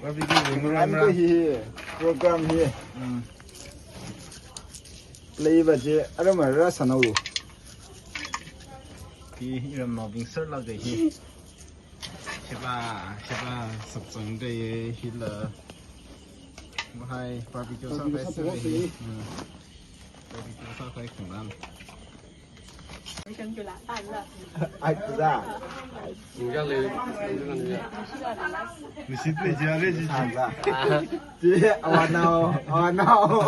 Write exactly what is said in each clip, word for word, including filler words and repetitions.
Barbecue room, room, room. Hi program hi. Mm. Play ba je, aram ara sanau. Hi iramnaobing sir la de hi. Sheba, sheba, sakchang de hila. Mahai barbecue sa phai sir hi. Mm. Barbecue sa phai khanglam. Ai, tu da. Nishit le jia le ji ji. Ji, awanao, awanao.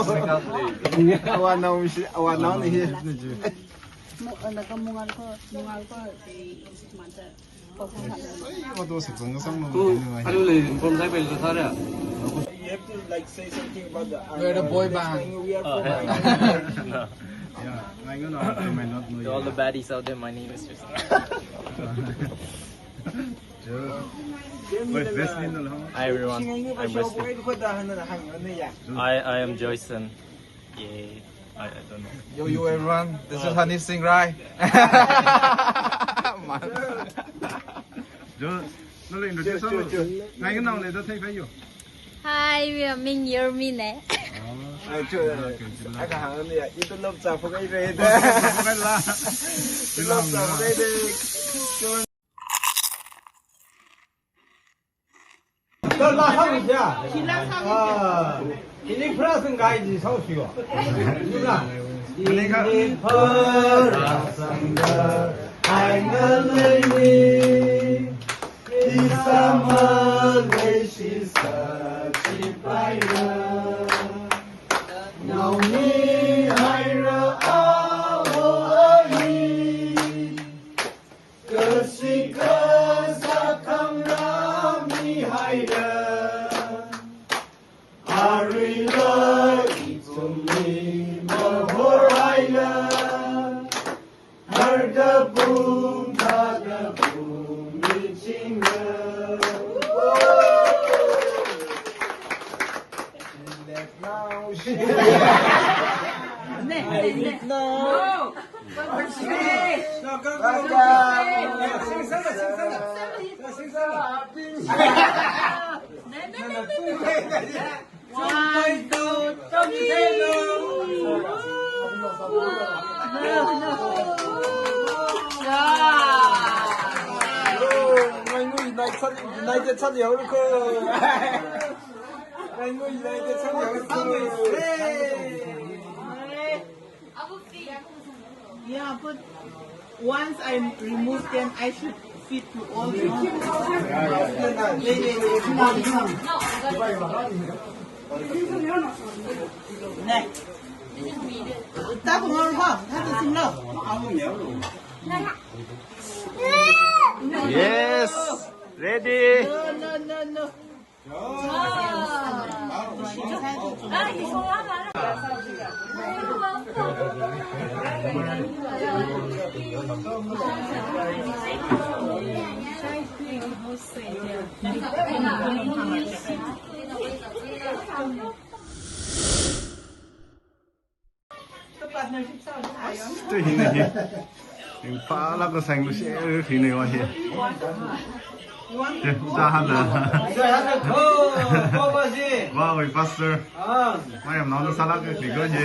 Awanao, mishi, awanao ni hi, ni ji. Mo, eh, naka mungal ko, mungal ko, eh, mata. Ai, mo to sakchang kasang lo. Alu le, inform sai pe lo sare. You have to, like, say something about the, we're the boy band. We are from, no. Yeah, I don't know, I might not know you. To all the baddies out there, my name is Tristan. Hi, everyone. I'm Wesley. I, I am Joyson. Yay. I, I don't know. Yo, yo, everyone. This is Honey Singh Rai. Man. Jo, nali introduce sir, sir, sir. Ngai nganao le da thei phai yo. Hi, we are Ming Yermi ne. Oh. Ai, jo, okay, okay. Ai, kahāng ni ya, itu lop cha phagai de. Phagai la. Lop cha phagai de. Dala sang ja. Ah, ini pras ngai ji sau sio. Dala. Ini pras ngai ai ngalai ni. Isa Malaysia sa chipaira. Nauni haira ao ai. Kasika sakang rami haira. Arila ithumli mahor haira. Harda bung, harda bung, ichinga. Let now. Ne, ne, ne. No. One, two, three. United Chan Yao Ko. United Chan Yao Ko. Yeah, but once I remove them, I should feed to all the people. Next. Tapu ngor ha, hata simlo. Yes, ready. No, no, no, no. Te hina hi. Ringphālāk kasāng lu share hina wa hi. Te, cha hala. Wow, pastor. Mai am nong sālāk ka kliko hi.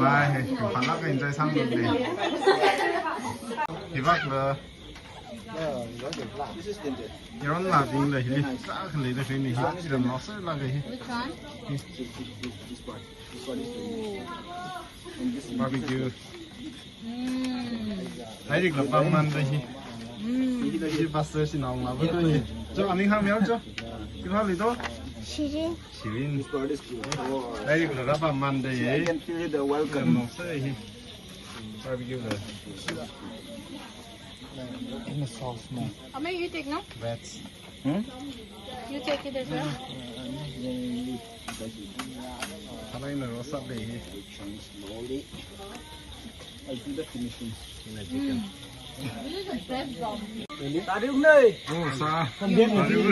Mai, ringphālāk ka enjoy sālu le. Hivāk la. Yaron la bing la hi. Sākha leida hi ni hi. Iramnao sālāk hi. Which one? Barbecue. Mm. Lairik la pāmmanda hi. Mm. Hi pastor sinaongalāva to hi. Jo, aning hāngmilu jo. Khi hāngli to? Shirin. Shirin. Lairik la pāmmanda hi. I can feel the welcome. Iramnao sā hi. Barbecue la. In the sauce more. Ama, you take, no? Veg. Hmm? You take it as well. Khalei na rosa be hi. Slowly. I do the finishing. Mm. This is the best brown. Tariu ne. Oh, sa.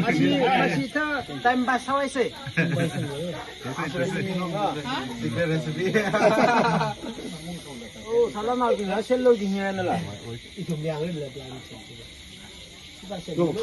Ashi, ashi ta time pass how I say. Huh? Secret recipe. Oh, salam alaikum. Hello, jingya na la. Ithum yang le la plan. Yo.